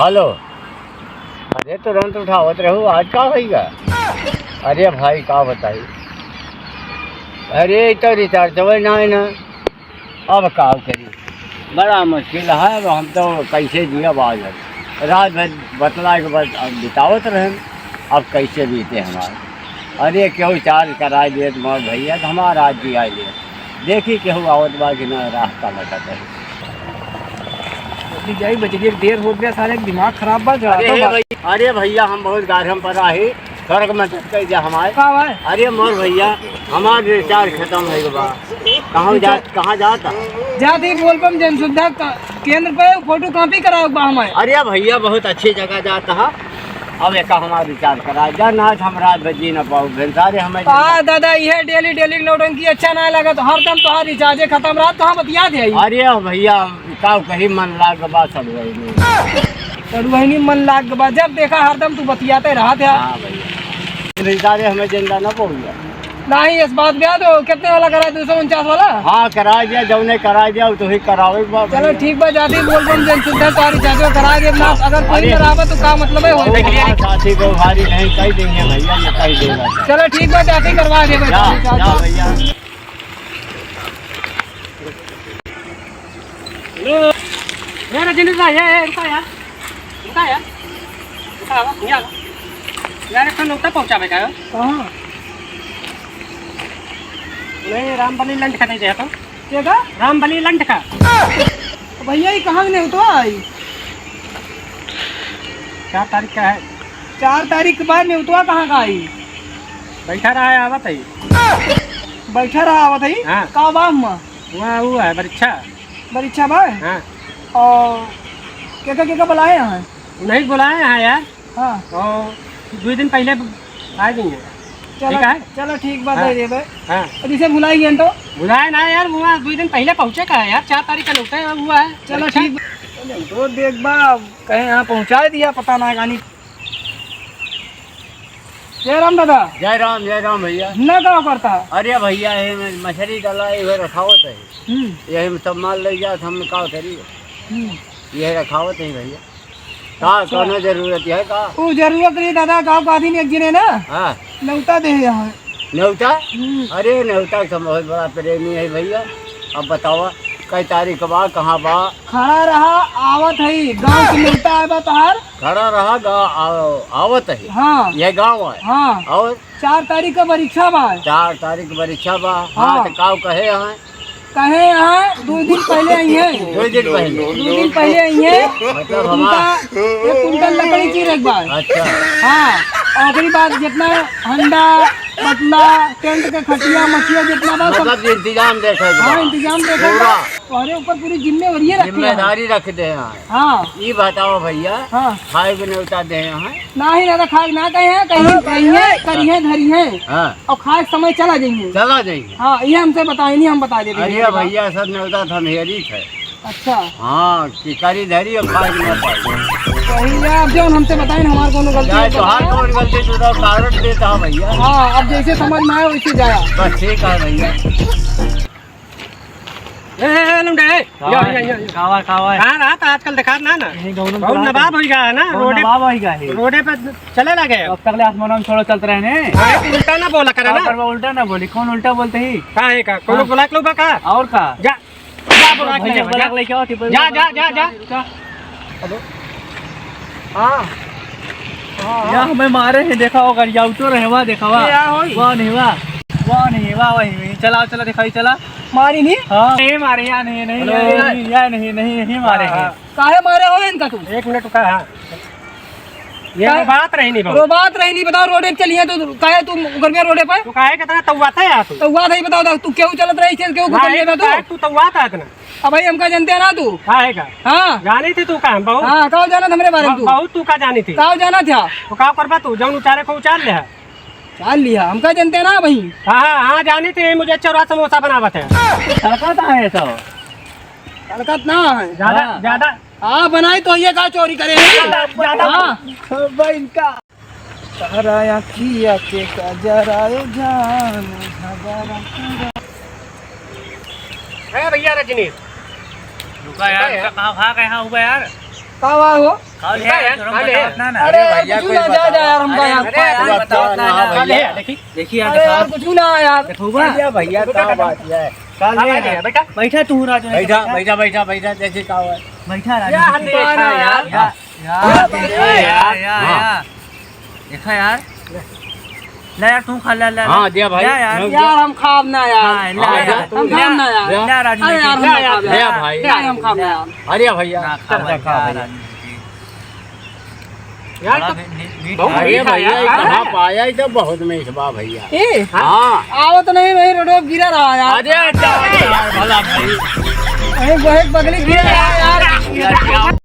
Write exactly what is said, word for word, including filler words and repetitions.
हेलो। अरे तुरंत उठावत रहू, आज का होइगा? अरे भाई का बताई, अरे ई तो रिचार्जवे ना है ना, अब का करी, बड़ा मुश्किल है। अब हम तो कैसे जियब आज, हम रात भर बतला के बस अब बितावत रहें, अब कैसे बीते हमार। अरे केहू चार्ज कराए देत मोर भैया तो हमार आज जिया लेत। देखी केहू आवत बा कि ना, रास्ता लटत है। जल्दी जाई, बजरिया के देर होत बा, सारे के दिमाग खराब बा, जरा अरे तो हे बा। भाई, अरे भैया, हम बहुत गाढ़म पर आही, स्वर्ग में चल के जा हमारे। का बा? अरे मोर भैया, हमार रिचार्ज खत्म हो गया बा। कहाँ जा, कहाँ जाता? जात ही बोलबम जन सुविधा क-, केंद्र पे फोटो कॉपी कराओ बा हमारे। अरे भैया, बहुत अच्छी जगह जाता है। अब एका हमार रिचार्ज करा जा, ना तो हम रात भर जी ना पाऊ, भेंसारे हमें का दादा, यह डेली डेली के नौटंकी अच्छा ना लगा, तो हरदम तोहार रिचार्जे खत्म रहा, तो हम बतिया दे। अरे भैया, का कही, मन लाग बा सब वही में। सड़ुआइनी मन लाग बा, जब देखा हरदम तू बतियाते रहत है। हाँ भैया। रिचार्ज हमें जिंदा ना पहुँचा। नहीं, इस बात पे तो कितने वाला करा है, दो सौ उनचास वाला? हाँ, करा दिया, जौने करा दिया, वो तो ही करावे बा चलो भैया। ठीक बा, जाती बोलबम जन सुविधा तोहार रिचार्ज करा दे ना, हाँ। अगर कोई अरे। करावे तो का मतलब है, हो अरे, हमारे साथी को भारी नहीं कह देंगे भैया, ये कह देगा। चलो ठीक बा, जाती करवा दे जा, रिचार्ज। जा भैया। हेलो, ए रजनीश भाई, ए, ए, रुका यार, रुका यार, रुका, आवा, यहाँ आवा। यार, एक ठो नौता पहुँचावे का है। कहाँ? नहीं, रामबली लंड का दे दे तो। के का? रामबली लंड का। तो भैया, ये कहाँ के नेवतवा आई? चार तारीख का है। चार तारीख के बाद नेवतवा कहाँ का आई? बैठा रहा है, आवत है। बैठा रहा, आवत है? हाँ। का बा हुआ? वहाँ वो है, परीक्षा। परीक्षा बा? हाँ। और केका, केका बुलाए हैं? नहीं बुलाए हैं यार। हाँ। और दो दिन पहले आ गई है। चलो, ठीक है? चलो ठीक बात हाँ। है, दे दे। हाँ। और इसे भुलाई गए तो? भुलाए ना यार, वहाँ दो दिन पहले पहुँचे का है यार, चार तारीख का नौता हुआ है। चलो परीक्षा। ठीक बा। तो देख बा, कहे यहाँ पहुँचा दिया, पता ना गानी। जय राम दादा। जय राम, जय राम भैया। न का करता? अरे भैया, ये में मछली डाला, ये रखावत है। हम्म। यही में सब माल ले जात, हम का करी? हम्म। ये रखावत है भैया। का, अच्छा। कौनो जरूरत है का? ऊ जरूरत नहीं दादा, गाँव का आदमी एक जने ना हाँ। नेवता दे यहाँ। नेवता? हम्म। अरे नेवता के हम बहुत बड़ा प्रेमी है भैया। अब बतावा, कई तारीख बा, कहाँ बा? खड़ा रहा, आवत है, गाँव के नेवता आए बा तोहार। खड़ा रहा, गाँव आव-, आवत है। हाँ। ये गाँव है। हाँ। और? चार तारीख का परीक्षा बा। चार तारीख परीक्षा बा। हाँ। हाँ, तो काव कहे हैं? कहे हैं, दो दिन पहले आई हैं। दो दिन पहले? दो दिन पहले आई हैं। मतलब उनका हमार एक कुंटल लकड़ी चीरे के बाद। अच्छा। हाँ, और ओकरी बाद जितना हंडा, पतला, टेंट के खटिया, मचिया जितना बा, सब मतलब इंतजाम देखे के हाँ, बा। इंतजाम देखे के पूरा। बा। तोहरे ऊपर पूरी जिम्मेवारी रखे हैं। जिम्मेदारी रख दे हैं। हाँ। ई बताओ भैया, हाँ। खाए के नेवता दे हैं? नाही दादा, खाए ना कहे हैं, कहीं, कहीं है, करिहे, धरिहे। हाँ। और खाए के समय चला जाइए। चला जाइए। हाँ, ये हमसे बताए नहीं, हम बता देते अरे हैं। भैया, सब नेवता तो हम हेरी थे। अच्छा। हाँ, कि करी धरी और खाए के ना पाए। भैया, अब जो हमसे बताए ना, हमारे कोनो गलती चाहे नहीं तो हर बताए। कौन गलती, तू तो कारण देता है भैया। हाँ, अब जैसे समझ में आए वैसे जाया। बस ठीक है भैया। ए, ए, ए, लुंडे, ए, का या, भाई? या, या, या। का भाई, का भाई? कहाँ रहा था आजकल, दिखात ना, ना? यही गाँव में बहुत रहा था। नवाब हो गया है ना, बहुत रोडे, नवाब हो गया है। रोडे पे चले लगे। अब तक ले आसमान में छोड़ो चलते रहे ने। अरे, तू उल्टा ना बोला करे का ना। करवा, उल्टा ना बोली, कौन उल्टा बोलते ही? का है का? कोनो हाँ। बुला के लो बा का? और का? जा, जा बुला के भैया, ले, बुला जा। के लेके आओ, टिपल जा, में जा, जा, जा। रुका। हेलो। हाँ। हाँ, या हाँ। हमें मारे हैं, देखा हो, गरियाउटो रहे, वाह, देखा, वाह। ये या होई? वाह, नहीं, वाह। वाह, नहीं, वाह, वही, वही। चला, चला, दिखाई, चला। मारी नहीं? हाँ। ये मारे, या नहीं, नहीं, हेलो। या नहीं, या नहीं, नहीं, यही मारे हाँ, हैं। हाँ। काहे मारे हो इनका तुम? एक मिनट रुका, हाँ। ये काहे? रोबात रही नहीं, बाबू। रोबात रही नहीं, बताओ, रोडे पे चली है तो काहे तुम उगर में रोडे पे? तू काहे कितना तौवाता है तू? तौवात है, बताओ, तू क्यों चलत रही है, क्यों ना, गुस्सा ये में तू तू? काहे तू तौवाता है इतना? अब भाई हमका जानते हैं ना तू? काहे का? हाँ। जानी थी तू का हम बहुत? हाँ, का जानत हमरे बारे में ब-, तू? बहुत तू का जानी थी? का जानत था? तो का करबा तू? जौन उचारे को उचार ले है। उचार लिया, हमका जानते हैं ना भाई? हाँ, हाँ, हाँ, जानी थी, मुझे चौरा समोसा बनावत है। तड़का कहाँ है सब? तड़का ना है। ज्यादा, हाँ। ज्यादा। हाँ, बनाई तो ये का चोरी करे हैं? ज्यादा। हाँ। भाई इनका। तारा आँखिया के काजरा ए जान, झगड़ा। ए भैया रजनीश। रुका यार, रुका यार। कहाँ भाग गए हैं हुआ यार? का हुआ हो? खा ले यार, खा ले। ना, ना। अरे यार, भैया, कुछ कोई ना, जा, बताओ। जा यार, हमका अरे, यार, अरे, कोई यार, बताओ ना, बताओ ना, भैया। खा ले, देखी। देखी यार, अरे यार, कुछ ना यार। देखो बा। भैया, भैया, का बात है? खा ले यार, बेटा। बैठा तू, राजू, बैठा, बैठा। बैठा, बैठा, बैठा, देखी का हुआ है। बैठा, राजू। यार, हम देखा यार। यार, यार, यार, यार, हाँ। यार। देखा यार। ले यार, तू खा, ले, ले, ले। हाँ, दिया भाई। ले यार। मैं यार, हम खाब ना यार। हाँ, ले हाँ, यार। हम खाब ना यार। ले यार, राजू, अरे यार, हम ले ना यार, खाब ले यार। यार भाई। ले यार, हम खाब ना यार। अरे भैया, ना खा चल, भाई, चल, खा यार, भाई। राजू। यार, बड़ा तो मी-, मी-, मीठा बहुत है। अरे मीठा भैया, यार। ये कहाँ पाया? ये तो बहुत मीठ बा भैया। ए? हाँ। आवत नहीं भाई, रोडो गिरा रहा यार। अरे, जा यार, भला भाई। अरे, बहुत बगली गिरा रहा यार।